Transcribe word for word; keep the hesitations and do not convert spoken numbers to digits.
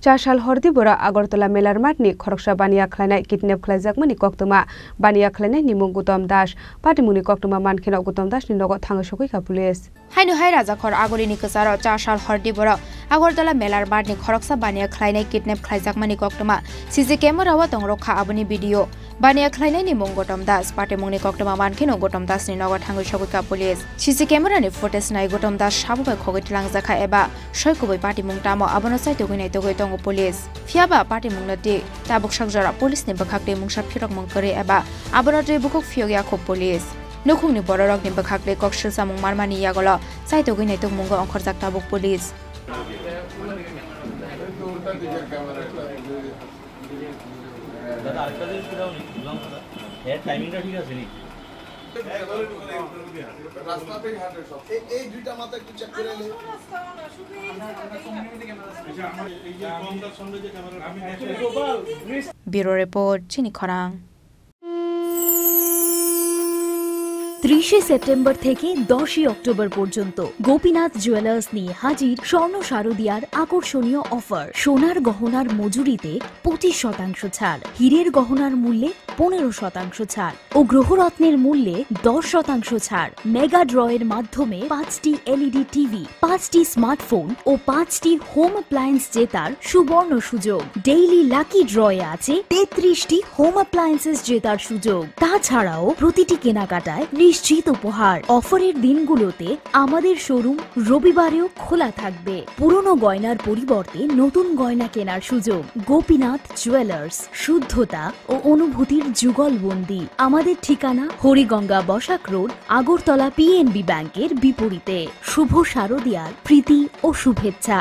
Chasal hordi borok Agartala Melar Math ni khoroksa baniya khlainai kidnap khlaijakmani koktwma. Baniya khlainai ni mung Gutom Das. Patimung ni koktwma mankheno Gutom Das ni nogo thangwi sogwi kha police. Haino hai Rajakhor Aguli ni kwcharo chasal hordi borok Agartala Melar Math ni khoroksa baniya khlainai kidnap khlaijakmani koktwma C C camera o tongrok kha aboni video. Baniya khlainai ni mung Gutom Das. Patimung ni koktwma mankheno Gutom Das ni nogo thangwi sogwi kha police. C C camera ni footage nai Gutom Das sabo bai khogwi tlangjak kha eba soi kubui patimung tamo abono chaitogwi naitogwi tongo police. Phiyaba patimung no twi tabuk sak jora police ni bwkhak twi mungsa phirokmung kwrwi eba abono twi bukhuk phiyok ya kho police. Nukhung ni bororok ni bwkhak twi kok swlsamung manmani yagulo chaitogwi naitokmungo ongkhorjak tabuk police. দাদা, আরেকটা জিনিস কোথাও নেই, লং দাদা। এর টাইমিংটা ঠিক আছে নি? রাস্তাতেই হাঁটে সব। এই, এই দুইটা মাথা একটু চেক করে এলে। আচ্ছা, আমার এই যে গঙ্গার সামনে যে ক্যামেরা, আমি দেখি। Bureau report, Chini Khorang. ত্রিশে সেপ্টেম্বর থেকে দশই অক্টোবর পর্যন্ত গোপীনাথ জুয়েলার্স নিয়ে হাজির স্বর্ণ শারদিয়ার আকর্ষণীয় অফার। সোনার গহনার মজুরিতে পঁচিশ শতাংশ ছাড়, হীরের গহনার মূল্যে পনেরো শতাংশ ছাড় ও গ্রহরত্নের মূল্যে দশ শতাংশ ছাড়। মেগা ড্রয়ের মাধ্যমে পাঁচটি এলইডি টিভি, পাঁচটি স্মার্টফোন ও পাঁচটি হোম অ্যাপ্লায়েন্স জেতার সুবর্ণ সুযোগ। ডেইলি লাকি ড্রয়ে আছে তেত্রিশটি হোম অ্যাপ্লায়েন্সেস জেতার সুযোগ। তাছাড়াও প্রতিটি কেনাকাটায় নিশ্চিত উপহার। অফারের দিনগুলোতে আমাদের শোরুম রবিবারেও খোলা থাকবে। পুরনো গয়নার পরিবর্তে নতুন গয়না কেনার সুযোগ। গোপীনাথ জুয়েলার্স, শুদ্ধতা ও অনুভূতির যুগলবন্দি। আমাদের ঠিকানা হরিগঙ্গা বসাক রোড, আগরতলা পিএনবি ব্যাংকের বিপরীতে। শুভ শারদিয়ার প্রীতি ও শুভেচ্ছা।